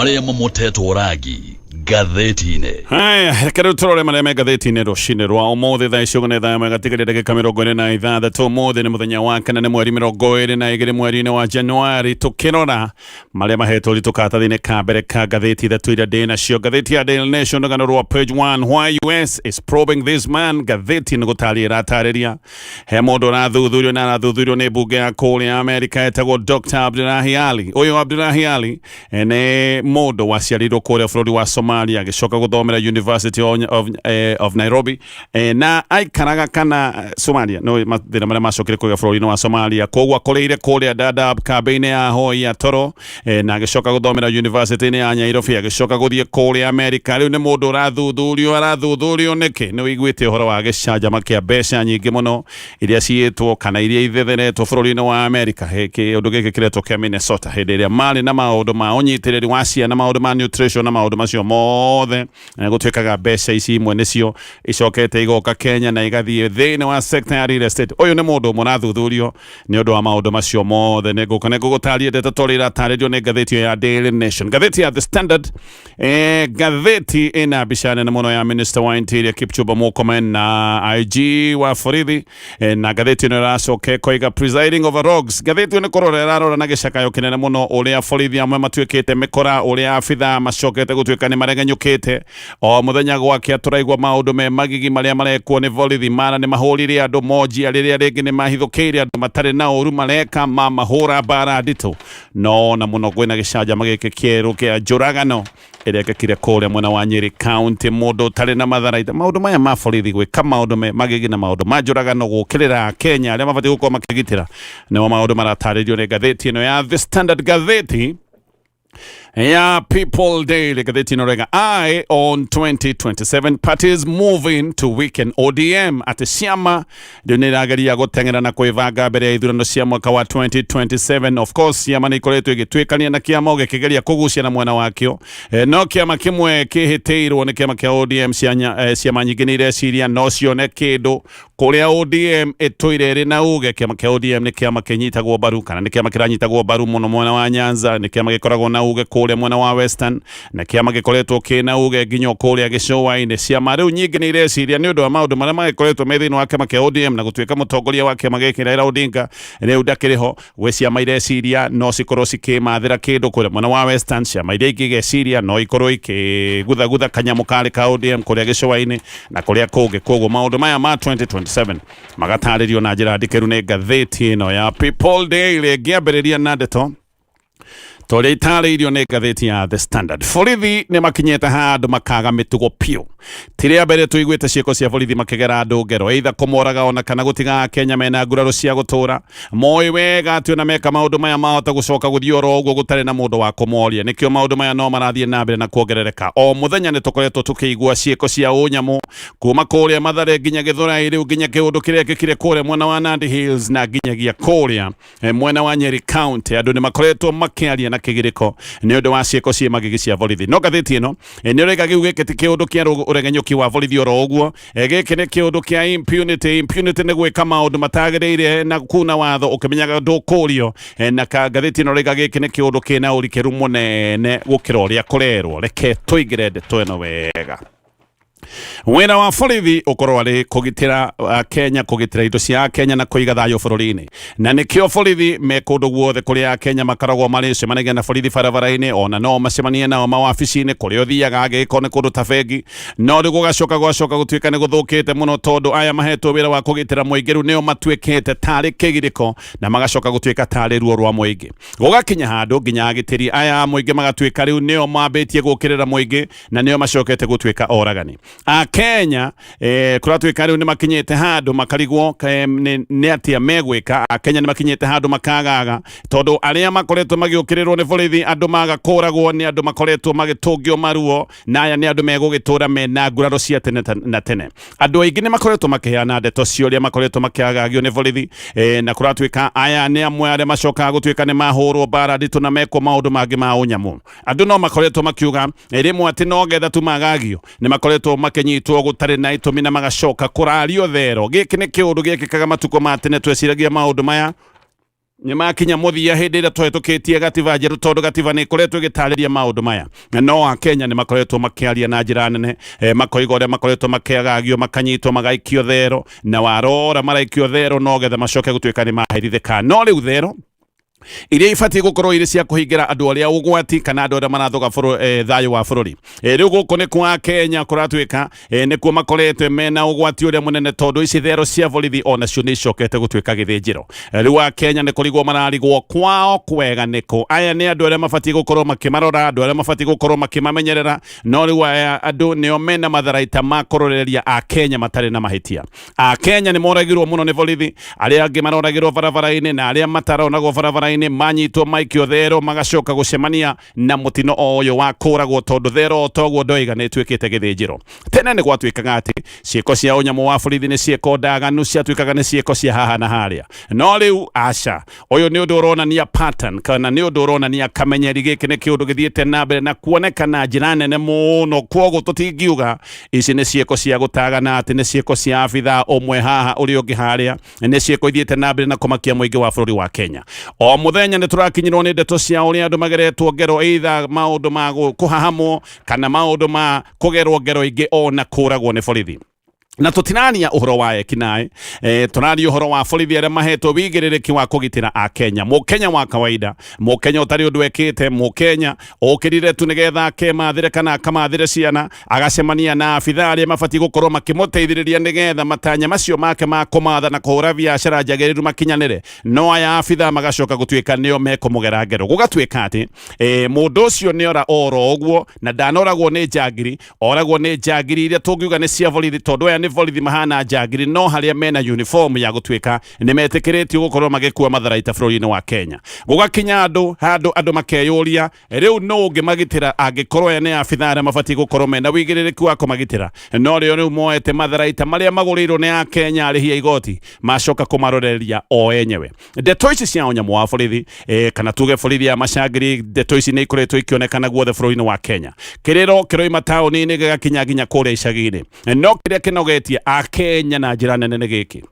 Marĩa mamotetwo rangi ngathĩti-inĩ. Haya, reke rĩu tũrore marĩa me ngathĩti-inĩ rũcinĩ rwa ũmũthĩ. Thaa ici ũguo nĩ thaa ĩmwe gatigarĩ ndagĩka 46. Ũmũthĩ nĩ mũthenya wa kana, nĩ mweri 22 mweri-inĩ wa Januari. Tũkĩrora marĩa mahetwo ũritũ karatathi-inĩ ka mbere ka ngathĩti ithatũ iria ndĩ nacio. Ngathĩti ya Daily Nation, rũgano rwa page 1, "Why US is probing this man". Ngathĩti nĩ gũtarĩria ĩratarĩria he mũndũ ũrathuthurio na arathuthurio nĩ mbunge ya kũrĩa Amerika etagwo Dr. Abdullahi Ali. Ũyũ Abdullahi Ali nĩ mũndũ waciarĩirwo kũrĩa bũrũri wa Somalia, agĩcoka gũthomera University of Nairobi, na aikaraga kana Somalia no mathĩna marĩa macokire kũgĩa bũrũri-inĩ wa Somalia, koguo akũrĩire kũrĩa Dadaab kambĩ-inĩ ya ahoi a toro, na agĩcoka gũthomera University-inĩ ya Nairobi, agĩcoka gũthiĩ kũrĩa Amerika. Rĩu nĩ mũndũ ũrathuthurio. Arathuthurio nĩkĩ? Nĩ ũiguĩte ũhoro wa gĩcanjama kĩa mbeca nyingĩ mũno iria ciĩtwo kana iria ithetheretwo bũrũri-inĩ wa Amerika, kĩũndũ gĩkĩ kĩretwo kĩa Minnesota, hĩndĩ ĩrĩa marĩ na maũndũ ma ũnyitĩrĩri wa ciana, maũndũ ma nutrition na maũndũ macio mothe, na gũtuĩkaga mbeca ici imwe nĩcio icokete igoka Kenya na igathiĩ thĩinĩ wa sector ya real estate. Ũyũ nĩ mũndũ ũmwe ũrathuthurio nĩ ũndũ wa maũndũ macio mothe. Nĩ ngũka nĩ ngũgũtaria ndeto ta ũrĩa iratarĩrio nĩ ngathĩti ĩyo ya Daily Nation. Ngathĩti ya The Standard, ngathĩti ĩna mbica nene mũno ya Minister wa Interior Kipchumba Murkomen na IG wa borithi, na ngathĩti ĩno ĩracoka ĩkoiga "Presiding over rogues". Ngathĩti ĩyo nĩ kũrora ĩrarora na gĩcakayo kĩnene mũno ũrĩa borithi amwe matuĩkĩte mĩkora, ũrĩa abithaa macokete gũtuĩka nĩ maregenyũkĩte. O mũthenya gwakĩa tũraigua maũndũ me magigi marĩa marekwo nĩ borithi. Mara nĩ mahũrire andũ monjia, rĩrĩa rĩngĩ nĩ mahithũkĩire andũ matarĩ na ũru, mareka mamahũra mbara nditũ. No na mũno kwĩna gĩcanjama gĩkĩ kĩerũ kĩa njũragano ĩrĩa ĩkĩkire kũrĩa mwena wa Nyeri County, mũndũ ũtarĩ na matharaita. Maũndũ maya ma borithi gwĩka maũndũ me magigi na maũndũ ma njũragano gũkĩrĩra Kenya arĩa mabatiĩ gũkorwo makĩgitĩra nĩmo maũndũ maratarĩrio nĩ ngathĩti ĩno ya The Standard. Ngathĩti ya People Daily, ngathĩti ĩno rega "Eye on 2027, parties moving to weaken ODM", atĩ ciama rĩu nĩ irageria gũteng'era na kwĩbanga mbere ya ithurano cia mwaka wa 2027. Of course, ciama nĩ ikoretwo igĩtuĩkania na kĩama gĩkĩgeria kũgucia na mwena wakĩo, no kĩama kĩmwe kĩhĩtĩirwo nĩ kĩama kĩa ODM. Ciama nyingĩ nĩ ireciria no cione kĩndũ kũrĩa ODM ĩtũire ĩrĩ na uge. Kĩama kĩa ODM nĩ kĩama kĩnyitagwo mbaru kana nĩ kĩama kĩranyitagwo mbaru mũno mwena wa Nyanza, nĩ kĩama gĩkoragwo na uge kũrĩa mwena wa Western, na kĩama gĩkoretwo kĩna uge nginya kũrĩa gĩcũa-inĩ. Ciama rĩu nyingĩ nĩ ireciria nĩ ũndũ wa maũndũ marĩa magĩkoretwo me thĩinĩ wa kĩama kĩa ODM na gũtuĩka mũtongoria wa kĩama gĩkĩ Raila Odinga rĩu ndakĩrĩ ho, gwĩ ciama ireciria no cikorwo cikĩmathĩra kĩndũ kũrĩa mwena wa Western. Ciama iria ingĩ igeciria no ikorwo ikĩguthagutha kanyamũ karĩ ka ODM kũrĩa gĩcũa-inĩ na kũrĩa kũngĩ. Koguo maũndũ maya ma 2027 magatarĩrio na njĩra ndikĩru nĩ ngathĩti ĩno ya People Daily. Ngĩambĩrĩria na ndeto torĩa itarĩirio nĩ ngathĩti ya The Standard, borithi nĩ makinyĩte handũ makaga mĩtugo piũ. Ti rĩa mbere tũiguĩte ciĩko cia borithi makĩgera andũ ngero, either kũmoraga ona kana gũtiga Kenya mena nguraro cia gũtũra. Moĩ wega atĩ ona meka maũndũ maya mahota gũcoka gũthiĩ oro ũguo gũtarĩ na mũndũ wa kũmoria. Nĩkĩo maũndũ maya no marathiĩ na mbere na kuongerereka. O mũthenya nĩ tũkoretwo tũkĩigua ciĩko cia ũnyamũ kuma kũrĩa Mathare nginya Gĩthũrai, rĩu nginya kĩũndũ kĩrĩa kĩkire kũrĩa mwena wa Nandi Hills na nginyagia kũrĩa mwena wa Nyeri County. Andũ nĩ makoretwo makĩaria na kĩgirĩko nĩ ũndũ wa ciĩko ciĩ magigi cia borithi. No ngathĩti ĩno nĩ ũraiga gĩu gĩkĩ ti kĩũndũ kĩa ũregenyũki wa borithi oro ũguo, gĩkĩ nĩ kĩũndũ kĩa impunity. Impunity nĩ gwĩka maũndũ matagĩrĩire na kuna watho ũkĩmenyaga ndũkũrio, na ngathĩti ĩno raiga gĩkĩ nĩ kĩũndũ kĩna ũrikĩru mũnene gũkĩra ũrĩa kũrerwo. Reke tũingĩre ndeto ĩno wega. Wĩra wa borithi ũkorwo arĩ kũgitĩra Kenya, kũgitĩra indo cia Kenya na kũiga thayũ bũrũri-inĩ, na nĩkĩo borithi me kũndũ guothe kũrĩa Kenya makoragwo marĩ. Cemanagia na borithi barabara-inĩ, ona no macemanie nao mawabici-inĩ kũrĩa ũthiaga angĩgĩkorwo nĩ kũndũ ta bengi. No rĩu gũgacoka gwacoka gũtuĩka nĩ gũthũkĩte mũno, tondũ aya mahetwo wĩra wa kũgitĩra mũingĩ rĩu nĩo matuĩkĩte tarĩ kĩgirĩko na magacoka gũtuĩka tarĩ ruo rwa mũingĩ. Gũgakinya handũ nginya agitĩri aya a mũingĩ magatuĩka rĩu nĩo mambĩtie gũkĩrĩra mũingĩ na nĩo macokete gũtuĩka oragani a Kenya. Kũratuĩka rĩu nĩ makinyĩte handũ makarigwo nĩ atĩa megwĩka. A Kenya nĩ makinyĩte handũ makagaga, tondũ arĩa makoretwo magĩũkĩrĩrwo nĩ borithi, andũ maga kũragwo, nĩ andũ makoretwo magĩtũngio maruo, na aya nĩ andũ megũgĩtũra mena nguraro cia tene na tene. Andũ aingĩ nĩ makoretwo makĩheana ndeto cia ũrĩa makoretwo makĩagagio nĩ borithi, na kũratuĩka aya nĩ amwe arĩa macokaga gũtuĩka nĩ mahũrwo mbara nditũ na mekwo maũndũ mangĩ ma ũnyamũ. Andũ no makoretwo makiuga rĩmwe atĩ no getha tu magagio, nĩ makoretwo makĩnyitwo gũtarĩ na itũmi na magacoka kũrario thero. Gĩkĩ nĩ kĩũndũ gĩekĩkaga matukũ ma tene. Tweciragia maũndũ maya Nĩ makinya mũthia hĩndĩ ĩrĩa tũhetũkĩtie gatiba njerũ, tondũ gatiba nĩ ĩkoretwo ĩgĩtarĩria maũndũ maya. No Akenya nĩ makoretwo makĩaria na njĩra nene, makoiga ũrĩa makoretwo makĩagagio, makanyitwo, magaikio thero, na warora maraikio thero no getha macoke gũtuĩka nĩ maherithĩka. No rĩu thero iria ibatiĩ gũkorwo irĩ cia kũhingĩra andũ arĩa ũgwati kana andũ arĩa marathoga thayũ wa bũrũri, rĩu gũkũ nĩ kwa Kenya kũratuĩka nĩkuo makoretwe mena ũgwati ũrĩa mũnene, tondũ ici thero cia borithi onacio nĩ icokete gũtuĩka gĩthĩnjĩro. Rĩu Akenya nĩ kũrigwo mararigwo kwao kwega nĩkũ. Aya nĩ andũ arĩa mabatiĩ gũkorwo makĩmarora, andũ arĩa mabatiĩ gũkorwo makĩmamenyerera, no rĩu aya andũ nĩo mena matharaita ma kũroreria Akenya matarĩ na mahĩtia. Akenya nĩ moragirwo mũno nĩ borithi, arĩa angĩ maroragirwo barabara-inĩ na arĩa mataronagwo barabara-inĩ manyitwo maikio thero magacoka gũcemania na mũtino o ũyũ wa kũragwo, tondũ thero o toguo ndoiga nĩ ĩtuĩkĩte gĩthĩnjĩro. Tene nĩ gwatuĩkaga atĩ ciĩko cia ũnyamũ wa borithi nĩ ciĩko ndaganu, ciatuĩkaga nĩ ciĩko cia haha na harĩa, no rĩu aca. Ũyũ nĩ ũndũ ũronania pattern, kana nĩ ũndũ ũronania kamenyeri. Gĩkĩ nĩ kĩũndũ gĩthiĩte na mbere na kuoneka na njĩra nene mũno, kwoguo tũtingiuga ici nĩ ciĩko cia gũtagana, atĩ nĩ ciĩko cia abithaa ũmwe haha ũrĩa ũngĩ harĩa. Nĩ ciĩko ithiĩte na mbere na kũmakia mũingĩ wa bũrũri wa Kenya. O mũthenya nĩ tũrakinyĩrwo nĩ ndeto cia ũrĩa andũ mageretwo ngero, either maũndũ ma kũhahamwo kana maũndũ ma kũgerwo ngero ingĩ ona kũragwo nĩ borithi. Na tũtirania ũhoro wa ekinaĩ, tũraria ũhoro wa borithi arĩa mahetwo wigĩrĩrĩki wa kũgitĩra Akenya. Mũkenya wa kawaida, Mũkenya ũtarĩ ũndũ ekĩte, Mũkenya ũkĩrire tu nĩgetha akemathĩre kana akamathĩre ciana, agacemania na abithaa arĩa mabatiĩ gũkorwo makĩmũteithĩrĩria nĩgetha matanya macio make ma kũmatha na kũhũra biacara njagĩrĩru makinyanĩre. No aya abithaa magacoka gũtuĩka nĩo mekũmũgera ngero, gũgatuĩka atĩ mũndũ ũcio nĩora oro ũguo, na ndanoragwo nĩ njangiri, oragwo nĩ njangiri iria tũngiuga nĩ cia borithi, tondũ aya nĩ borithi mahana njangiri, no harĩa mena uniform ya gũtuĩka nĩ metĩkĩrĩtio gũkorwo magĩkua matharaita bũrũri-inĩ wa Kenya. Gũgakinya andũ handũ andũ makeyũria, rĩu nũ ũngĩmagitĩra angĩkorwo aya nĩ abithaa arĩa mabatiĩ gũkorwo mena wĩigĩrĩrĩki wa kũmagitĩra, no rĩo rĩu moete matharaita marĩa magũrĩirwo nĩ Akenya arĩhi a igoti, macoka kũmaroreria o enyewe. Ndeto ici cia ũnyamũ wa borithi, kana tuge borithi ya macangiri, ndeto ici nĩ ikoretwo ikĩonekana guothe bũrũri-inĩ wa Kenya. Kĩrĩro kĩroima taũni-inĩ gĩgakinya nginya kũrĩa icagi-inĩ. No kĩrĩa kĩnogetie Akenya na njĩra nene nĩ gĩkĩ: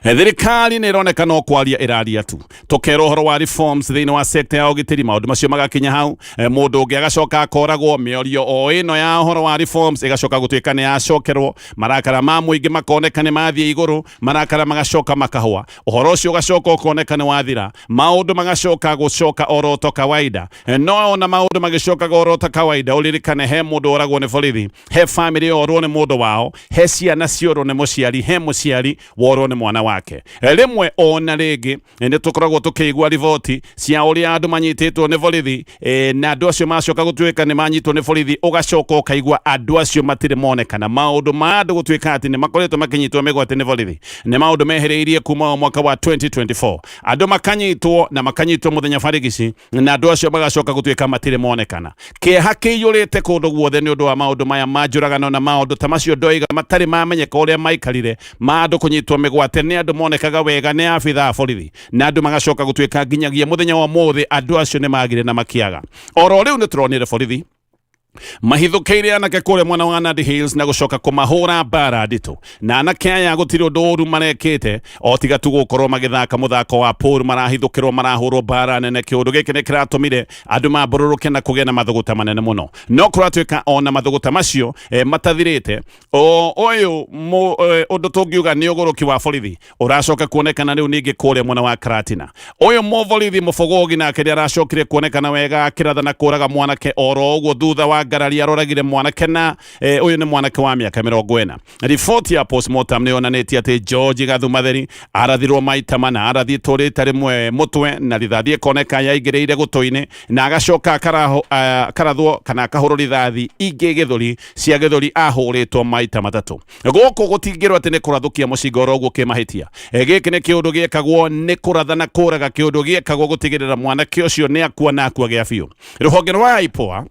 Thirikari nĩ ĩroneka no kwaria ĩraria tu, tũkerwo ũhoro wa reforms thĩinĩ wa sector ya ũgitĩri, maũndũ macio magakinya hau, mũndũ ũngĩ agacoka akoragwo, mĩorio o ĩno ya ũhoro wa reforms ĩgacoka gũtuĩka nĩ yacokerwo, marakara ma mũingĩ makoneka nĩ mathiĩ igũrũ, marakara magacoka makahũa, ũhoro ũcio ũgacoka ũkoneka nĩ wathira, maũndũ magacoka gũcoka oro ta kawaida. No ona maũndũ magĩcokaga oro ta kawaida, ũririkane he mũndũ oragwo nĩ borithi, he famĩlĩ yorwo nĩ mũndũ wao, he ciana ciorwo nĩ mũciari, he mũciari worwo nĩ mwana wake. Rĩmwe ona rĩngĩ nĩ tũkoragwo tũkĩigua riboti cia ũrĩa andũ manyitĩtwo nĩ borithi, na andũ acio macoka gũtuĩka nĩ manyitwo nĩ borithi, ũgacoka ũkaigua andũ acio matirĩ monekana. Maũndũ ma andũ gũtuĩka atĩ nĩ makoretwo makĩnyitwo mĩgwate nĩ borithi nĩ maũndũ mehereirie kuma o mwaka wa 2024. Andũ makanyitwo na makanyitwo mũthenya barigici, na andũ acio magacoka gũtuĩka matirĩ monekana. Kĩeha kĩiyũrĩte kũndũ guothe nĩ ũndũ wa maũndũ maya ma njũragano na maũndũ ta macio ndoiga matarĩ mamenyeka ũrĩa maikarire, ma andũ kũnyitwo mĩgwate nĩ andũ monekaga wega nĩ abithaa a borithi, na andũ magacoka gũtuĩka nginyagia mũthenya wa ũmũthĩ andũ acio nĩ magire na makĩaga. Oro rĩu nĩ tũronire borithi mahithũkĩire anake kũrĩa mwena wa Nandi Hills na gũcoka kũmahũra mbara nditũ, na anake aya gũtirĩ ũndũ ũru marekĩte o tiga tu gũkorwo magĩthaka mũthako wa pool. Marahithũkĩrwo, marahũrwo mbara nene. Kĩũndũ gĩkĩ nĩ kĩratũmire andũ mambũrũrũke na kũgĩa na mathũgũta manene mũno. No kũratuĩka ona mathũgũta macio matathirĩte, o ũyũ ũndũ tũngiuga nĩ ũgũrũki wa borithi ũracoka kuonekana rĩu ningĩ kũrĩa mwena wa Karatina. Ũyũ mũborithi mũbogogi nake nĩ aracokire kuonekana wega akĩratha na kũraga mwanake oro ũguo thutha wa ngarari aroragire mwanake, na ũyũ nĩ mwanake wa mĩaka 40. Riboti ya postmortem nĩ yonanĩtie atĩ George Gathumatheri arathirwo maita mana, arathitwo rita rĩmwe mũtwe na rithathi ĩkoneka yaingĩrĩire gũtũ-inĩ, na agacoka akarathwo kana akahũrwo rithathi ingĩ gĩthũri cia gĩthũri, ahũrĩtwo maita matatũ. Gũkũ gũtingĩrwo atĩ nĩ kũrathũkia mũcinga oro ũguo kĩmahĩtia. Gĩkĩ nĩ kĩũndũ gĩekagwo nĩ kũratha na kũraga, kĩũndũ gĩekagwo gũtigĩrĩra mwanake ũcio nĩ akua na akua gĩa biũ. Rũhonge rwa IPOA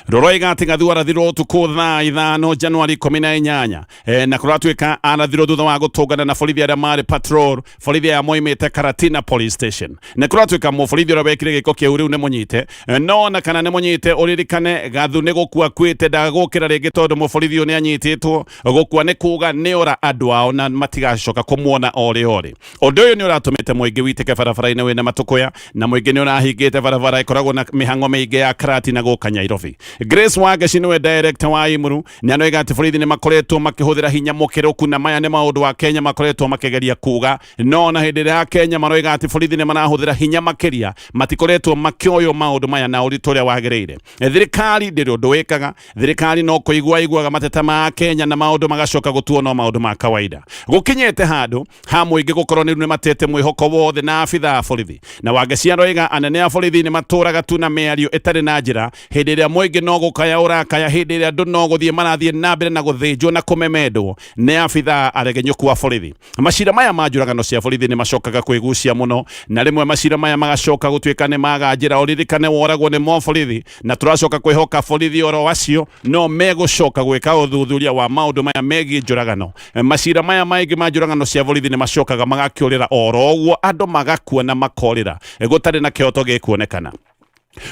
Rũroiga atĩ Gathu arathirwo ũtukũ thaa 5 Januari 18, na kũratuĩka arathirwo thutha wa gũtũngana na borithi arĩa marĩ patrol, borithi aya moimĩte Karatina Police Station. Nĩ kũratuĩka mũborithi ũrĩa wekire gĩko kĩu rĩu nĩ mũnyite, no ona kana nĩ mũnyite, ũririkane Gathu nĩ gũkua akuĩte, ndagũkĩra rĩngĩ tondũ mũborithi ũyũ nĩ anyitĩtwo. Gũkua nĩ kuga nĩ ora andũ ao na matigacoka kũmuona orĩ orĩ. Ũndũ ũyũ nĩ ũratũmĩte mũingĩ witĩke barabara-inĩ wĩna matũkũya, na mũingĩ nĩ ũrahingĩte barabara ĩkoragwo na mĩhang'o mĩingĩ ya Karatina gũka Nyairobi. Grace Wangeci nĩwe director wa Imuru, nĩ aroiga atĩ borithi nĩ makoretwo makĩhũthĩra hinya mũkĩrũku, na maya nĩ maũndũ wa Kenya makoretwo makĩgeria kuga, no na hĩndĩ ĩrĩa Kenya maroiga atĩ borithi nĩ marahũthĩra hinya makĩria, matikoretwo makĩoywo maũndũ maya na ũritũ ũrĩa wagĩrĩire. Thirikari ndĩrĩ ũndũ ĩkaga. Thirikari no kũigua iguaga mateta ma Kenya na maũndũ magacoka gũtuo no maũndũ ma kawaida. Gũkinyĩte handũ ha mũingĩ gũkorwo nĩ matete mwĩhoko wothe na abitha a borithi. Na Wangeci aroiga anene a borithi nĩ matũraga tu na mĩario ĩtarĩ na njĩra, hĩndĩ ĩrĩa mũingĩ no gũkaya ũrakaya, hĩndĩ ĩrĩa andũ no gũthiĩ marathiĩ na mbere na gũthĩnjwo na kũmemendwo nĩ abitha aregenyũku a borithi. Macira maya ma njũragano cia borithi nĩ macokaga kwĩgucia mũno, na rĩmwe macira maya magacoka gũtuĩka nĩ maga njĩra. Ũririkane woragwo nĩ mo borithi, na tũracoka kwĩhoka borithi oro acio no megũcoka gwĩka ũthuthuria wa maũndũ maya megiĩ njũragano. Macira maya maingĩ ma njũragano cia borithi nĩ macokaga magakĩũrĩra oro ũguo, andũ magakua na makorĩra gũtarĩ na kĩhoto gĩkuonekana.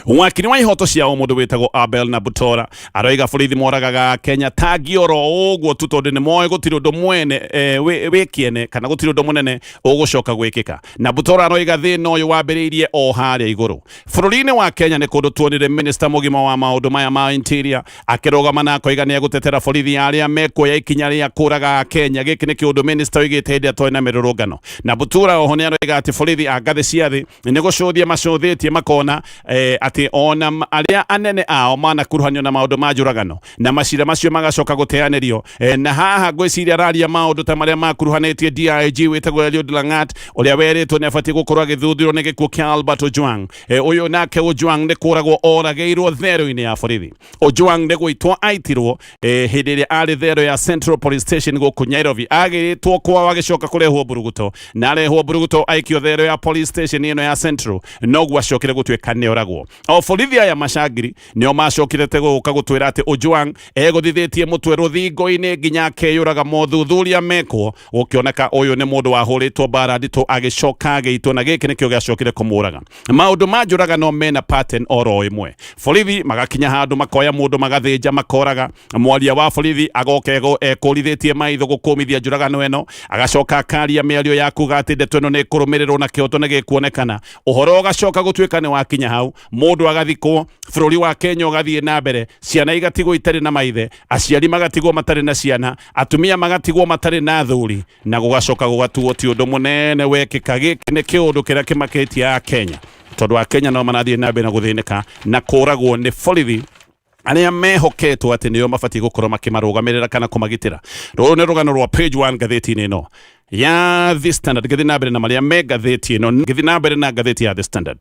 Wakiri wa ihoto cia ũmũndũ wĩtagwo Abel na Butora aroiga borithi moragaga Kenya tangi oro ũguo tu tondũ nĩ moĩ gũtirĩ ũndũ mwene wĩ kĩene kana gũtirĩ ũndũ mũnene ũgũcoka gwĩkĩka. Na Butora aroiga thĩna ũyũ wambĩrĩirie o harĩa igũrũ bũrũri-inĩ wa Kenya. Nĩ kũndũ tuonire minister mũgima wa maũndũ maya ma interior akĩrũgama na akoiga nĩ egũtetera borithi arĩa mekuoya ikinya rĩa kũraga Kenya. Gĩkĩ nĩ kĩũndũ minister oigĩte hĩndĩ ĩrĩa twarĩ na mĩrũrũngano. Na Butura oho nĩ aroiga atĩ borithi a ngathĩ cia thĩ nĩ gũcũthia macũthĩtie makona atĩ ona arĩa anene ao manakuruhanio na maũndũ ma njũragano, na macira macio magacoka gũteanĩrio. Na haha ngwĩciria araria maũndũ ta marĩa makuruhanĩtie DIG wĩtagwo Eliud Langat, ũrĩa werĩtwo nĩ abatiĩ gũkorwo agĩthuthurio nĩ gĩkuũ kĩa Albert Ojwang. Ũyũ nake Ojwang nĩ kũragwo oragĩirwo therũ-inĩ ya borithi. Ojwang nĩ gũitwo aitirwo hĩndĩ ĩrĩa arĩ thero ya Central Police Station gũkũ Nairobi. Agĩrĩtwo kwao agĩcoka kũrehwo Mburuguto, na arehwo Mburuguto aikio thero ya police station ĩno ya Central, noguo acokire gũtuĩka nĩ oragwo. O borithi aya macangiri nĩo macokire te gũka gũtwĩra atĩ Ojwang egũthithĩtie mũtwe rũthingo-inĩ nginya akeyũraga. Mothuthuria mekwo gũkĩoneka ũyũ nĩ mũndũ wahũrĩtwo mbara nditũ agĩcoka agĩitwo, na gĩkĩ nĩkĩo gĩacokire kũmũraga. Maũndũ ma njũragano mena pattern oro ĩmwe. Borithi magakinya handũ makoya mũndũ, magathĩnja, makoraga. Mwaria wa borithi agoka ekũrithĩtie maitho gũkũmithia njũragano ĩno, agacoka akaria mĩario ya kuga atĩ ndeto ĩno nĩ ĩkũrũmĩrĩrwo na kĩhoto nĩ gĩkuonekana. Ũhoro ũgacoka gũtuĩka nĩ wakinya hau, mũndũ agathikwo, bũrũri wa Kenya ũgathiĩ na mbere, ciana igatigwo itarĩ na maithe, aciari magatigwo matarĩ na ciana, atumia magatigwo matarĩ na athuri, na gũgacoka gũgatuo ti ũndũ mũnene wekĩka. Gĩkĩ nĩ kĩũndũ kĩrĩa kĩmakĩtie a Kenya, tondũ a Kenya no marathiĩ na mbere na gũthĩnĩka na kũragwo nĩ borithi arĩa mehoketwo atĩ nĩo mabatiĩ gũkorwo makĩmarũgamĩrĩra kana kũmagitĩra. Rũrũ nĩ rũgano rwa page 1 ngathĩti-inĩ ĩno ya The Standard. Ngĩthiĩ na mbere na marĩa me ngathĩti ĩno, ngĩthiĩ na mbere na ngathĩti ya The Standard,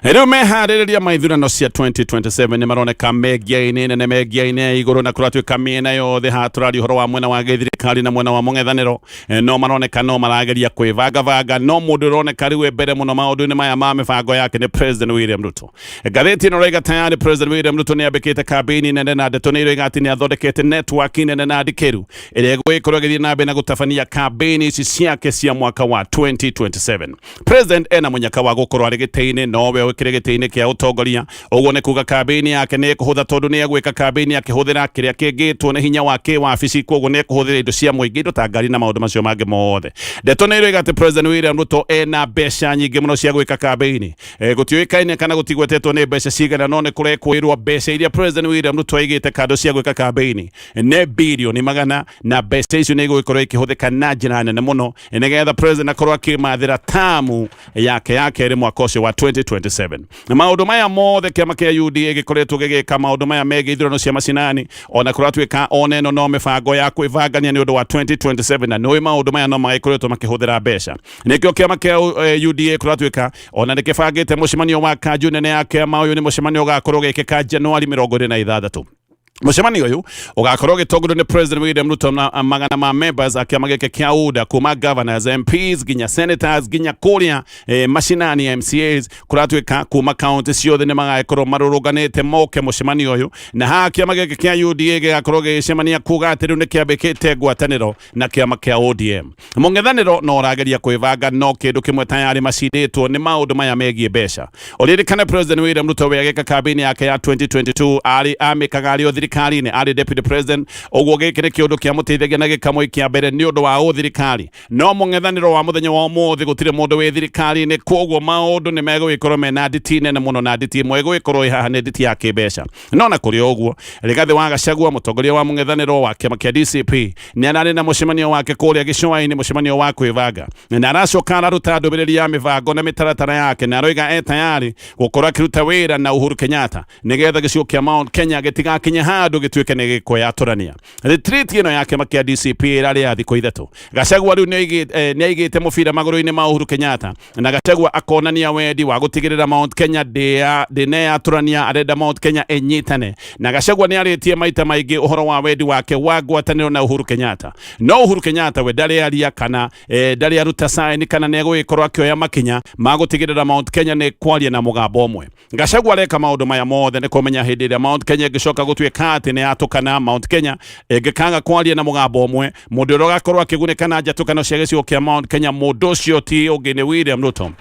rĩu meharĩrĩria ma ithurano cia 2027 nĩ maroneka mengia-inĩ nene, mengia-inĩ ya igũrũ, na kũratuĩka mĩena yothe haha tũraria ũhoro wa mwena wa gĩthirikari na mwena wa mũng'ethanĩro, no maroneka no marageria kwĩbangabanga, no mũndũ ũroneka rĩu e mbere mũno maũndũ-inĩ maya ma mĩbango yake nĩ President William Ruto. Ngathĩti ĩno ĩroiga tayari President William Ruto nĩ ambĩkĩte kambĩini nene, na ndeto nĩ iroiga atĩ nĩ athondekete network nene na ndikĩru ĩrĩa ĩgũgĩkorwo ĩgĩthiĩ na mbere na gũtabania kambĩini ici ciake cia mwaka wa 2027. President ena mũnyaka wa gũkorwo arĩ gĩtĩ-inĩ, nowe ũkĩrĩ gĩtĩ-inĩ kĩa ũtongoria. Ũguo nĩ kuga kambĩini yake nĩ ĩkũhũtha, tondũ nĩ egwĩka kambĩini akĩhũthĩra kĩrĩa kĩngĩtwo nĩ hinya wa kĩwabici, koguo nĩ ekũhũthĩra indo cia mũingĩ, indo ta ngari na maũndũ macio mangĩ mothe. Ndeto nĩ iroiga atĩ President William Ruto ena mbeca nyingĩ mũno cia gwĩka kambĩini. Gũtiũĩkaine kana gũtigwetetwo nĩ mbeca cigana, no nĩ kũrekũĩrwo mbeca iria President William Ruto aigĩte kando cia gwĩka kambĩini nĩ birioni 100, na mbeca icio nĩ igũgĩkorwo ikĩhũthĩka na njĩra nene mũno nĩgetha president akorwo akĩmathĩra tamu yake ya kerĩ mwaka ũcio wa 2027. Na maũndũ maya mothe kĩama kĩa UDA gĩkoretwo gĩgĩka maũndũ maya megiĩ ithurano cia macinani, ona kũratuĩka ona ĩno no mĩbango ya kwĩbangania nĩ ũndũ wa 2027, na nĩũĩ maũndũ maya no magĩkoretwo makĩhũthĩra mbeca. Nĩkĩo kĩama kĩa UDA kũratuĩka ona nĩ kĩbangĩte mũcemanio wa kanju nene ya kĩama. Ũyũ nĩ mũcemanio ũgakorwo ũgĩkĩka Januari 26. Mũcemanio ũyũ ũgakorwo ũgĩtongorio nĩ President William Ruto na magana ma members a kĩama gĩkĩ kĩa UDA kuma governors, MPs nginya senators nginya kũrĩa macinani MCAs kũratuĩka kuma county ciothe nĩ magagĩkorwo marũrũnganĩte moke mũcemanio ũyũ. Na haha kĩama gĩkĩ kĩa UDA gĩgakorwo gĩgĩcemania kuga atĩ rĩu nĩ kĩambĩkĩte ngwatanĩro na kĩama kĩa ODM. Mũng'ethanĩro no ũrageria kwĩbanga, no kĩndũ kĩmwe tayarĩ macindĩtwo nĩ maũndũ maya megiĩ mbeca. Ũririkane President William Ruto we agĩka kambĩini yake ya 2022 arĩ amĩkaga arĩ o thirikari-inĩ, arĩ deputy president, ũguo gĩkĩ nĩ kĩũndũ kĩamũteithagia na gĩkamũikia mbere nĩ ũndũ wa ũthirikari. No mũng'ethanĩro wa mũthenya wa ũmũthĩ gũtirĩ mũndũ wĩ thirikari-inĩ, kwoguo maũndũ nĩ megũgĩkorwo mena nditi nene mũno, na nditi ĩmwe ĩgũgĩkorwo ĩ haha nĩ nditi ya kĩmbeca. No na kũrĩ o ũguo, Rigathĩ wa Gachagua, mũtongoria wa mũng'ethanĩro wa kĩama kĩa DCP, nĩ ararĩ na mũcemanio wake kũrĩa gĩcũa-inĩ, mũcemanio wa kwĩbanga, na aracoka araruta ndũmĩrĩri ya mĩbango na mĩtaratara yake, na aroiga e tayari gũkorwo akĩruta wĩra na Uhuru Kenyatta nĩgetha gĩcigo kĩa Mount Kenya gĩtigakinye handũ gĩtuĩke nĩ gĩkwĩyatũrania. Retreat ĩno ya kĩama kĩa DCP ĩrarĩ ya thikũ 3. Gachagua rĩu nĩaigĩte mũbira magũrũ-inĩ ma Uhuru Kenyatta, na Gachagua akonania wendi wa gũtigĩrĩra Mount Kenya ndĩneyatũrania, arenda Mount Kenya ĩnyitane. Na Gachagua nĩarĩtie maita maingĩ ũhoro wa wendi wake wa ngwatanĩro na Uhuru Kenyatta, no Uhuru Kenyatta we ndarĩ aria kana ndarĩ aruta sign kana nĩegũgĩkorwo akĩoya makinya ma gũtigĩrĩra Mount Kenya nĩ kwaria na mũgambo ũmwe. Gachagua areka maũndũ maya mothe nĩ kũmenya hĩndĩ ĩrĩa Mount Kenya ĩngĩcoka gũtuĩka atĩ nĩ yatũkana, Mount Kenya ĩngĩkaga kwaria na mũgambo ũmwe, mũndũ ũrĩa ũgakorwo akĩgunĩka na njatũkano cia gĩcigo kĩa Mount Kenya, mũndũ ũcio ti ũngĩ nĩ William Ruto.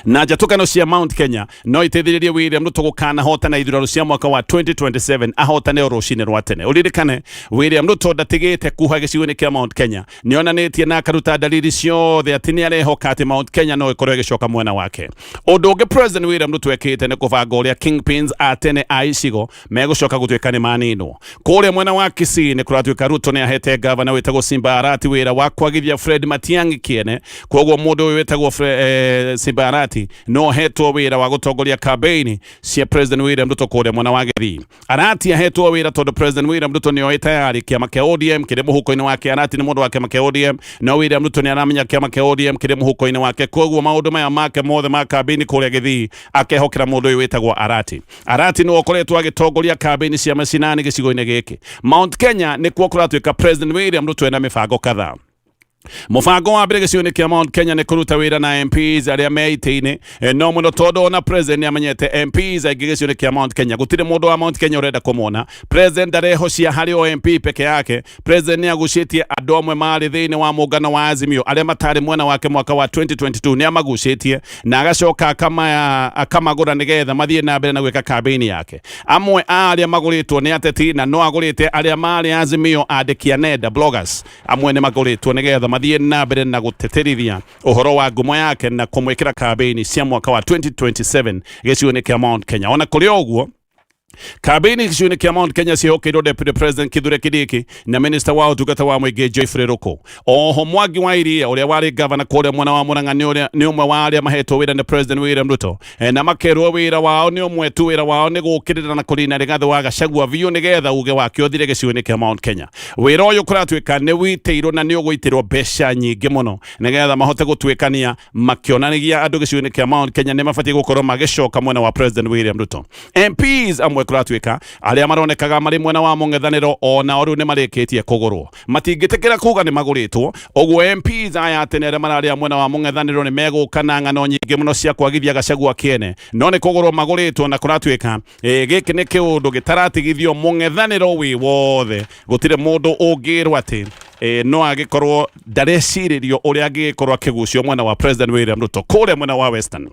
Na njatũkano cia Mount Kenya no iteithĩrĩrie William Ruto gũkanahotana ithurano cia mwaka wa 2027, ahotane o rũcinĩ rwa tene. Ũririkane William Ruto ndatigĩte kuha gĩcigo-inĩ kĩa Mount Kenya, nĩonanĩtie na akaruta dalili ciothe atĩ nĩ arehoka atĩ Mount Kenya no ĩkorwo ĩgĩcoka mwena wake. Ũndũ ũngĩ President William Ruto ekĩte nĩ kũbanga ũrĩa kingpins a tene a icigo megũcoka gũtuĩka nĩ maninwo. Kũrĩa mwena wa Kisii nĩ kũratuĩka Ruto nĩ ahete gavana wĩtagwo Simba Arati wĩra wa kwagithia Fred Matiang'i kĩene. Koguo mũndũ ũyũ wĩtagwo Simba Arati no ahetwo wĩra wa gũtongoria kambeini cia President William Ruto kũrĩa mwena wa Gĩthii. Arati ahetwo wĩra tondũ President William Ruto nĩ oĩ tayari kĩama kĩa ODM kĩrĩ mũhuko-inĩ wake. Arati nĩ mũndũ wa kĩama kĩa ODM, no William Ruto nĩ aramenya kĩama kĩa ODM kĩrĩ mũhuko-inĩ wake. Koguo maũndũ maya make mothe ma kambĩini kũrĩa Gĩthii akehokera mũndũ ũyũ wĩtagwo Arati. Arati nĩwe ũkoretwo agĩtongoria kambĩini cia macinani gĩcigo-inĩ gĩkĩ. Mount Kenya nĩkuo kũratuĩka President William Ruto ena mĩbango kadhaa. Mũbango wa mbere gĩcigo-inĩ kĩa Mount Kenya nĩ kũruta wĩra na MPs arĩa me itĩ-inĩ, no mũno tondũ ona president nĩ amenyete MPs aingĩ gĩcigo-inĩ kĩa Mount Kenya. Gũtirĩ mũndũ wa Mount Kenya ũrenda kũmona. President ndarehocia harĩ o MP peke yake. President nĩ agucĩtie andũ amwe marĩ thĩinĩ wa mũngano wa Azimio arĩa matarĩ mwena wake mwaka wa 2022, nĩ amagucĩtie na agacoka akamagũra nĩgetha mathiĩ na mbere na gwĩka kambĩini yake. Amwe a arĩa magũrĩtwo nĩ ateti, na no agũrĩte arĩa marĩ Azimio, andĩki a nenda, bloggers amwe nĩ magũrĩtwo nĩgetha mathiĩ na mbere na gũtĩtĩrithia ũhoro wa ngumo yake na kũmwĩkĩra kambĩini cia mwaka wa 2027 gĩcigo-inĩ kĩa Mount Kenya. Ona kũrĩ o ũguo, kambĩini gĩcigo-inĩ kĩa Mount Kenya ciĩhokeirwo Deputy President Kithure Kindiki na Minister wa ũtungata wa mũingĩ Geoffrey Ruku. Oho Mwangi wa Iria ũrĩa warĩ gavana kũrĩa mwena wa Murang'a nĩ ũmwe wa arĩa mahetwo wĩra nĩ President William Ruto, na makerwo wĩra wao nĩ ũmwe tu, wĩra wao nĩ gũkĩrĩra na kũnina Rigathĩ wa Gachagua biũ nĩgetha uge wake ũthire gĩcigo-inĩ kĩa Mount Kenya. Wĩra ũyũ kũratuĩka nĩ witĩirwo na nĩ ũgũitĩrwo mbeca nyingĩ mũno nĩgetha mahote gũtuĩkania makĩonanagia andũ gĩcigo-inĩ kĩa Mount Kenya nĩ mabatiĩ gũkorwo magĩcoka mwena wa President William Ruto. MPs amwe kũratuĩka arĩa maronekaga marĩ mwena wa mũng'ethanĩro o nao rĩu nĩ marĩkĩtie kũgũrwo, matingĩtĩkĩra kuga nĩ magũrĩtwo. Ũguo MPs aya tene arĩa mararĩa mwena wa mũng'ethanĩro nĩ megũka na ng'ano nyingĩ mũno cia kwagithia Gachagua kĩene, no nĩ kũgũrwo magũrĩtwo, na kũratuĩka gĩkĩ nĩ kĩũndũ gĩtaratigithio mũng'ethanĩro wĩ wothe. Gũtirĩ mũndũ ũngĩrwo atĩ no agĩkorwo ndarecirĩrio ũrĩa angĩgĩkorwo akĩgucio mwena wa President William Ruto kũrĩa mwena wa Western.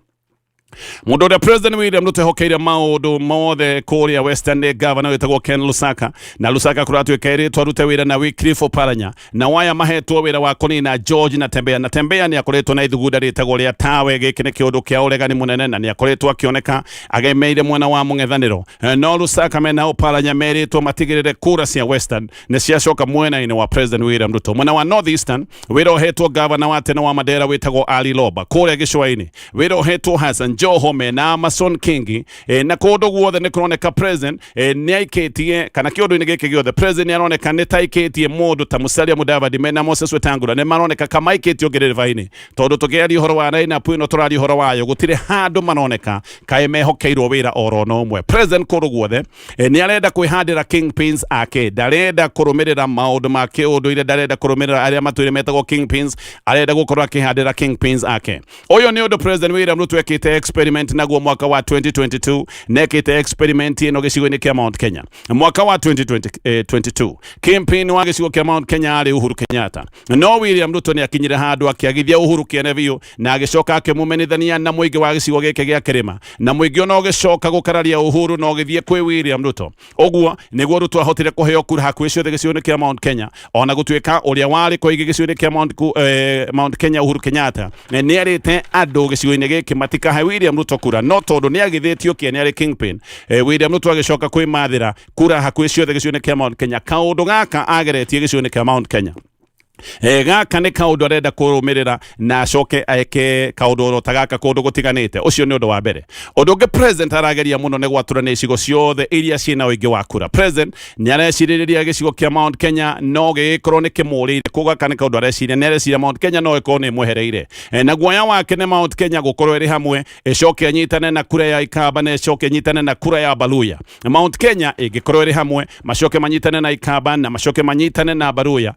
Mũndũ ũrĩa President William Ruto ehokeire maũndũ mothe kũrĩa Western nĩ gavana wĩtagwo Ken Lusaka, na Lusaka kũratuĩka ĩrĩtwo arute wĩra na Wycliffe Oparanya, na waya mahetwo wĩra wa kũnina George Natembeya. Natembeya nĩ akoretwo na ithugunda rĩtagwo rĩa tawe. Gĩkĩ nĩ kĩũndũ kĩa ũregani mũnene na nĩ akoretwo akĩoneka agemeire mwena wa mũng'ethanĩro, no Lusaka mena Oparanya merĩtwo matigĩrĩre kura cia Western nĩ ciacoka mwena-inĩ wa President William Ruto. Mwena wa North Eastern wĩra ũhetwo gavana wa tene wa Mandera wĩtagwo Ali Loba. Kũrĩa gĩcũa-inĩ wĩra ũhetwo Hassan Joho mena Amason Kingi na kũndũ guothe nĩ kũroneka president nĩ aikĩtie kana kĩũndũ-inĩ gĩkĩ gĩothe president nĩ aroneka nĩ ta aikĩtie mũndũ ta Musalia Mudavadi mena Moses Wetangula nĩ maroneka kama aikĩtio ngĩrĩrĩba-inĩ tondũ tũkĩaria ũhoro wa lineup ĩno tũraria ũhoro wayo gũtirĩ handũ maroneka kaĩ mehokeirwo wĩra oro no ũmwe. President kũndũ guothe nĩ arenda kwĩhandĩra kingpins ake, ndarenda kũrũmĩrĩra maũndũ ma kĩũndũire, ndarenda kũrũmĩrĩra arĩa matũire metagwo kingpins, arenda gũkorwo akĩhandĩra kingpins ake. Ũyũ nĩ ũndũ President William Ruto ekĩte experiment naguo mwaka wa 2022, na ekĩte experiment ĩno gĩcigo-inĩ kĩa Mount Kenya mwaka wa 2022. Kingpin wa gĩcigo kĩa Mount Kenya arĩ Uhuru Kenyatta, no William Ruto nĩ akinyire handũ akĩagithia Uhuru kĩene biũ na agĩcoka akĩmumenithania na mũingĩ wa gĩcigo gĩkĩ gĩa kĩrĩma, na mũingĩ ona ũgĩcoka gũkararia Uhuru na ũgĩthiĩ kwĩ William Ruto. Ũguo nĩguo Ruto ahotire kũheo kura hakuhĩ ciothe gĩcigo-inĩ kĩa Mount Kenya, ona gũtuĩka ũrĩa warĩ koigi gĩcigo-inĩ kĩa Mount Kenya Uhuru Kenyatta nĩ arĩte andũ gĩcigo-inĩ gĩkĩ matikahe William Ruto kura, no tondũ nĩ agithĩtio kĩene arĩ kingpin, William Ruto agĩcoka kwĩmathĩra kura hakuhĩ ciothe gĩcigo-inĩ kĩa Mount Kenya. Kaũndũ gaka ageretie gĩcigo-inĩ kĩa Mount Kenya, gaka nĩ kaũndũ arenda kũrũmĩrĩra na acoke eke kaũndũ oro ta gaka kũndũ gũtiganĩte. Ũcio nĩ ũndũ wa mbere. Ũndũ ũngĩ president arageria mũno nĩ gwatũrania icigo ciothe iria ciĩna ũingĩ wa kura. President nĩ arecirĩrĩria gĩcigo kĩa Mount Kenya no gĩgĩkorwo nĩ kĩmũrĩire, koguo gaka nĩ kaũndũ areciria, nĩ areciria Mount Kenya no ĩkorwo nĩ ĩmwehereire. Na guoya wake nĩ Mount Kenya gũkorwo ĩrĩ hamwe, ĩcoke ĩnyitane na kura ya Ikamba na ĩcoke ĩnyitane na kura ya Baluya. Mount Kenya ĩngĩkorwo ĩrĩ hamwe, macoke manyitane na Ikamba na macoke manyitane na Baluya,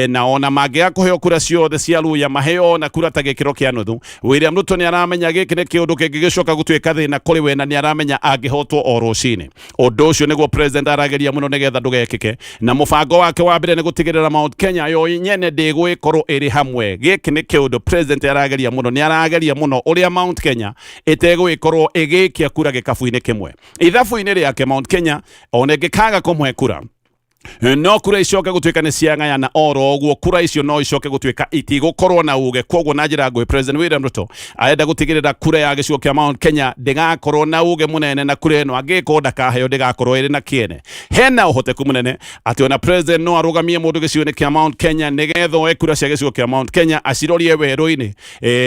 na ona mangĩaga kũheo kura ciothe cia Luya, maheo ona kura ta gĩkĩro kĩa nuthu. William Ruto nĩ aramenya gĩkĩ nĩ kĩũndũ kĩngĩgĩcoka gũtuĩka thĩna kũrĩ we, na nĩ aramenya angĩhotwo o rũcinĩ. Ũndũ ũcio nĩguo president arageria mũno nĩgetha ndũgekĩke, na mũbango wake wa mbere nĩ gũtigĩrĩra Mount Kenya yo nyene ndĩgũgĩkorwo ĩrĩ hamwe. Gĩkĩ nĩ kĩũndũ president arageria mũno, nĩ arageria mũno ũrĩa Mount Kenya ĩtegũgĩkorwo ĩgĩikia kura gĩkabu-inĩ kĩmwe. Ithabu-inĩ rĩake Mount Kenya ona ĩngĩkaga kũmũhe kura, no kura icoke gũtuĩka nĩ ciagayana oro ũguo, kura icio no icoke gũtuĩka itigũkorwo na uge. Koguo na njĩra nguhĩ, President William Ruto arenda gũtigĩrĩra kura ya gĩcigo kĩa Mount Kenya ndĩgakorwo na uge mũnene, na kura ĩno angĩkorwo ndakaheo ndĩgakorwo ĩrĩ na kĩene. Hena ũhoteku mũnene atĩ ona president no arũgamie mũndũ gĩcigo-inĩ kĩa Mount Kenya nĩgetha oe kura cia gĩcigo kĩa Mount Kenya acirorie werũ-inĩ,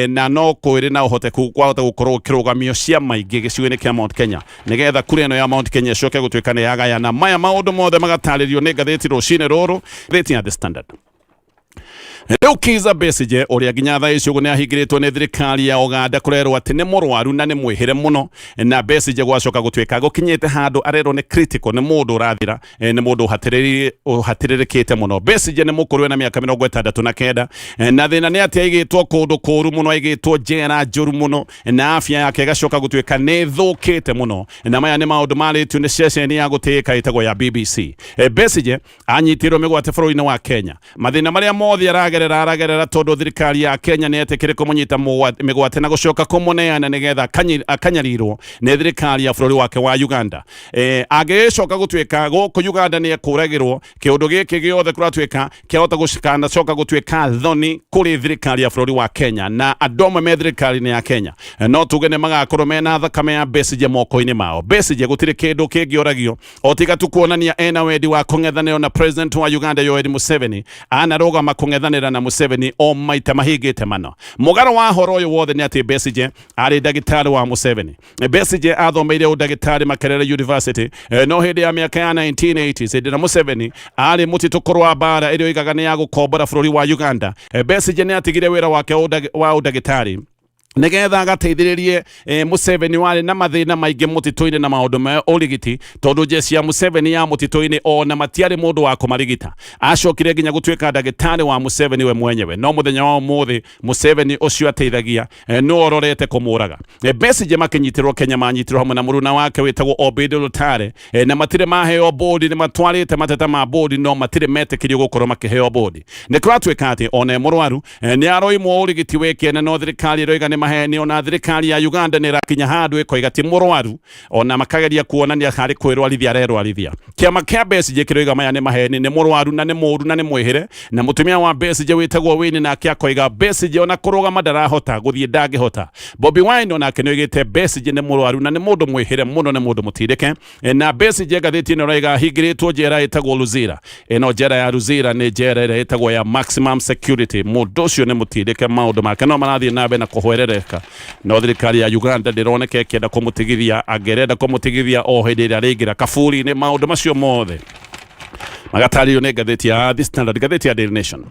na no kwĩrĩ na ũhoteku kwahota gũkorwo gũkĩrũgamio ciama ingĩ gĩcigo-inĩ kĩa Mount Kenya nĩgetha kura ĩno ya Mount Kenya ĩcoke gũtuĩka nĩ yagayana. Maya maũndũ mothe magatarĩrio nĩ ngathĩti rũcinĩ rũrũ, ngathĩti ya The Standard. Rĩu Kizza Besigye ũrĩa nginya thaa ici ũguo nĩ ahingĩrĩtwo nĩ thirikari ya Uganda kũrerwo atĩ nĩ mũrwaru na nĩ mwĩhĩre mũno, na Besigye gwacoka gũtuĩka gũkinyĩte handũ arerwo nĩ critical, nĩ mũndũ ũrathira, nĩ mũndũ ũhatĩrĩrĩkĩte mũno. Besigye nĩ mũkũrũ ena mĩaka 69, na thĩna nĩ atĩ aigĩtwo kũndũ kũru mũno, aigĩtwo njera njũru mũno, na afya yake ĩgacoka gũtuĩka nĩ ĩthũkĩte mũno. Na maya nĩ maũndũ marĩtio nĩ ceceni ya gũtĩĩka ĩtagwo ya BBC. Besigye anyitirwo mĩgwate bũrũri-inĩ wa Kenya. Mathĩna marĩa mothe aragerera aragerera tondũ thirikari ya Kenya nĩ yetĩkĩre kũmũnyita mĩgwate na gũcoka kũmũneana nĩgetha akanyarirwo nĩ thirikari ya bũrũri wake wa Uganda. Angĩgĩcoka gũtuĩka gũkũ Uganda nĩ ekũragĩrwo, kĩũndũ gĩkĩ gĩothe kũratuĩka kĩahota gũcikanacoka gũtuĩka thoni kũrĩ thirikari ya bũrũri wa Kenya, na andũ amwe me thirikari-inĩ ya Kenya no tuge nĩ magakorwo mena thakame ya Besigye moko-inĩ mao. Besigye gũtirĩ kĩndũ kĩngĩoragio o tiga tu kuonania ena wendi wa kũng'ethanĩra na president wa Uganda Yoweri Museveni. Anarũgama kũng'ethanĩra na Museveni o maita mahingĩte mana. Mũgarũ wa horo ũyũ wothe nĩ atĩ Besigye arĩ ndagĩtarĩ wa Museveni. Besigye athomeire ũndagĩtarĩ Makerere University, no hĩndĩ ya mĩaka ya 1980s, hĩndĩ ĩrĩa Museveni arĩ mũtitũ kũrũa mbara ĩrĩa oigaga nĩ ya gũkombora bũrũri wa Uganda, Besigye nĩ atigire wĩra wake wa ũndagĩtarĩ nĩgetha agateithĩrĩrie Museveni warĩ na mathĩna maingĩ mũtitũ-inĩ na maũndũ ma ũrigiti, tondũ jeshi ya Museveni ya mũtitũ-inĩ ona matiarĩ mũndũ wa kũmarigita. Acokire nginya gũtuĩka ndagĩtarĩ wa Museveni we mwenyewe, no mũthenya wa ũmũthĩ Museveni ũcio ateithagia nĩ ororete kũmũraga. Besigye makĩnyitĩrwo Kenya manyitirwo hamwe na mũruna wake wĩtagwo Obed Lutale, na matirĩ maheo bodi, nĩ matwarĩte mateta ma bodi no matirĩ metĩkĩrio gũkorwo makĩheo bodi. Nĩ kũratuĩka atĩ ona e mũrwaru nĩ aroimwo ũrigiti wĩ kĩene, no thirikari ĩroiga nĩ maheni. Ona thirikari ya Uganda nĩ ĩrakinya handũ ĩkoiga ti mũrwaru, ona makageria kuonania harĩ kwĩrwarithia arerwarithia. Kĩama kĩa Besigye kĩroiga maya nĩ maheni, nĩ mũrwaru na nĩ mũru na nĩ mwĩhĩre. Na mũtumia wa Besigye wĩtagwo Winnie nake akoiga Besigye ona kũrũgama ndarahota, gũthiĩ ndangĩhota. Bobi Wine onake nĩ oigĩte Besigye nĩ mũrwaru na nĩ mũndũ mwĩhĩre mũno, nĩ mũndũ mũtindĩke. Na Besigye ngathĩti ĩno ĩroiga ahingĩrĩtwo njera ĩtagwo Luzira. Ĩno njera ya Luzira nĩ njera ĩrĩa ĩtagwo ya maximum security. Mũndũ ũcio nĩ mũtindĩke, maũndũ make no marathiĩ na mbere na kũhwerereka. areka no thirikari ya Uganda ndĩroneka ĩkĩenda kũmũtigithia, angĩrenda kũmũtigithia o hĩndĩ ĩrĩa arĩingĩra kaburi-inĩ. Maũndũ macio mothe magatarĩrio nĩ ngathĩti ya The Standard. Ngathĩti ya Daily Nation,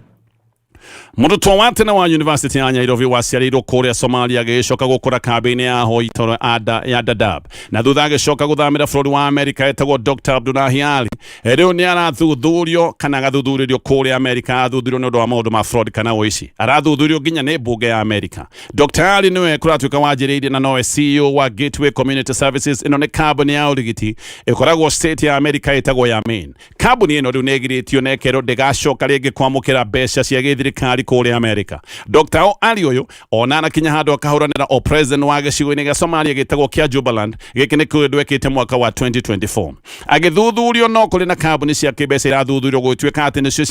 mũrutwo wa tene wa University ya Nairobi waciarĩirwo kũrĩa Somalia agĩcoka gũkũra kambĩ-inĩ ya ahoi toro ya Dadaab na thutha agĩcoka gũthamĩra bũrũri wa Amerika etagwo Dr. Abdullahi Ali, rĩu nĩ arathuthurio kana agathuthurĩrio kũrĩa Amerika, athuthurio nĩ ũndũ wa maũndũ ma fraud kana ũici, arathuthurio nginya nĩ mbunge ya Amerika. Dr. Ali nĩwe kũratuĩka wanjĩrĩirie na nowe CEO wa Gateway Community Services. Ĩno nĩ kambuni ya ũrigiti ĩkoragwo state ya Amerika ĩtagwo ya Maine. Kambuni ĩno rĩu nĩ ĩgirĩtio na ĩkerwo ndĩgacoka rĩngĩ kwamũkĩra mbeca cia gĩthirikari kũrĩa Amerika. Dr. Ali ũyũ ona anakinya handũ akahũranĩra o president wa gĩcigo-inĩ gĩa Somalia gĩtagwo kĩa Jubaland. Gĩkĩ nĩ kĩũndũ ekĩte mwaka wa 2024 agĩthuthurio. No kũrĩ na kambuni cia kĩmbeca irathuthurio gũgĩtuĩka atĩ nĩcio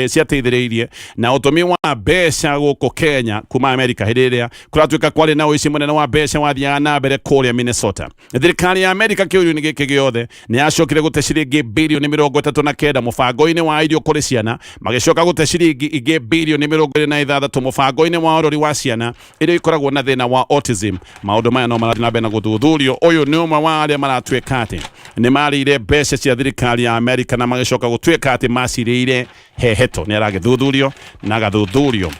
ciateithĩrĩirie na ũtũmi wa mbeca gũkũ Kenya kuma Amerika hĩndĩ ĩrĩa kũratuĩka kwarĩ na ũici mũnene wa mbeca wathiaga na mbere kũrĩa Minnesota. Thirikari ya Amerika kĩũrio-inĩ gĩkĩ gĩothe nĩ yacokire gũte ciringi birioni 39 mũbango-inĩ wa irio kũrĩ ciana, magĩcoka gũte ciringi ingĩ birioni 26 mũbango-inĩ wa ũrori wa ciana iria ikoragwo na thĩna wa autism. Maũndũ maya no marathiĩ na mbere na gũthuthurio. Ũyũ nĩ ũmwe wa arĩa maratuĩka atĩ nĩ marĩire mbeca cia thirikari ya Amerika na magĩcoka gũtuĩka atĩ macirĩire heheto. Nĩ aragĩthuthurio na agathuthurio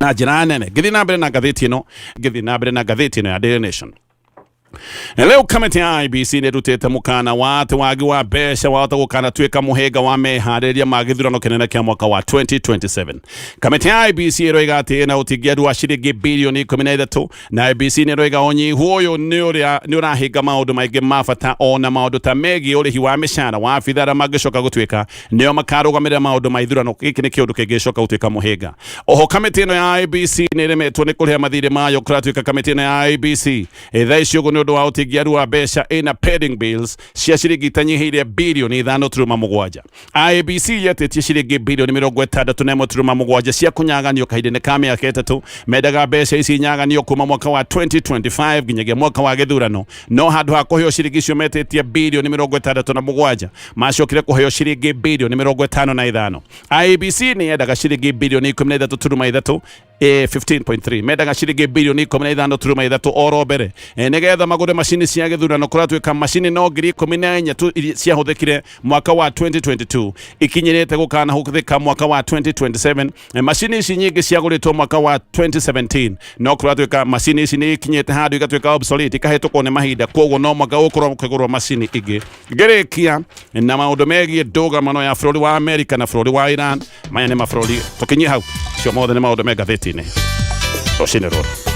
na njĩra nene. Ngĩthiĩ na mbere na ngathĩti ĩno, ngĩthiĩ na mbere na ngathĩti ĩno ya Daily Nation. Rĩu kamĩtĩ ya IEBC nĩ ĩrutĩte mũkana wa atĩ wagi wa mbeca wahota gũkanatuĩka mũhĩnga wa meharĩrĩria ma gĩthurano kĩnene kĩa mwaka wa 2027. Kamĩtĩ ya IEBC ĩroiga atĩ ĩna ũtingiaru wa ciringi birioni 13, na IEBC nĩ ĩroiga ũnyihu ũyũ nĩ ũrahinga maũndũ maingĩ ma bata, ona maũndũ ta megiĩ ũrĩhi wa mĩcara wa abitha arĩa mangĩcoka gũtuĩka nĩo makarũgamĩrĩra maũndũ ma ithurano. Gĩkĩ nĩ kĩũndũ kĩngĩcoka gũtuĩka mũhĩnga. Oho kamĩtĩ ĩno ya IEBC nĩ ĩremetwo nĩ kũrĩha mathirĩ mayo. Kũratuĩka kamĩtĩ ĩno ya IEBC thaa ici ũguo nĩ ũndũ wa ũtingiaru wa mbeca ĩna pending bills cia ciringi itanyihĩire birioni 5.7. IEBC yetĩtie ciringi birioni 61.7 cia kũnyaganio kahinda-inĩ ka mĩaka 3. Mendaga mbeca ici inyaganio kuma mwaka wa 2025 nginyagia mwaka wa gĩthurano, no handũ ha kũheo ciringi icio metĩtie birioni 67, macokire kũheo ciringi birioni 55. IEBC nĩ yendaga ciringi birioni 13.3, 15.3, mendaga ciringi birioni 15.3 oro mbere nĩgetha magũre macini cia gĩthurano. Kũratuĩka macini no 14,000 tu iria ciahũthĩkire mwaka wa 2022 ikinyĩrĩte gũkanahũthĩka mwaka wa 2027. Macini ici nyingĩ ciagũrĩtwo mwaka wa 2017, no kũratuĩka macini ici nĩ ikinyĩte handũ igatuĩka obsolete, ikahĩtũkwo nĩ mahinda, koguo no mwaka ũgũkorwo ũkĩgũrwo macini ingĩ. Ngĩrĩkia na maũndũ megiĩ ndũgamano ya bũrũri wa Amerika na bũrũri wa Iran. Maya nĩ mabũrũri tũkinyie hau, cio mothe nĩ maũndũ me ngathĩti-inĩ rũcinĩ rũrũ.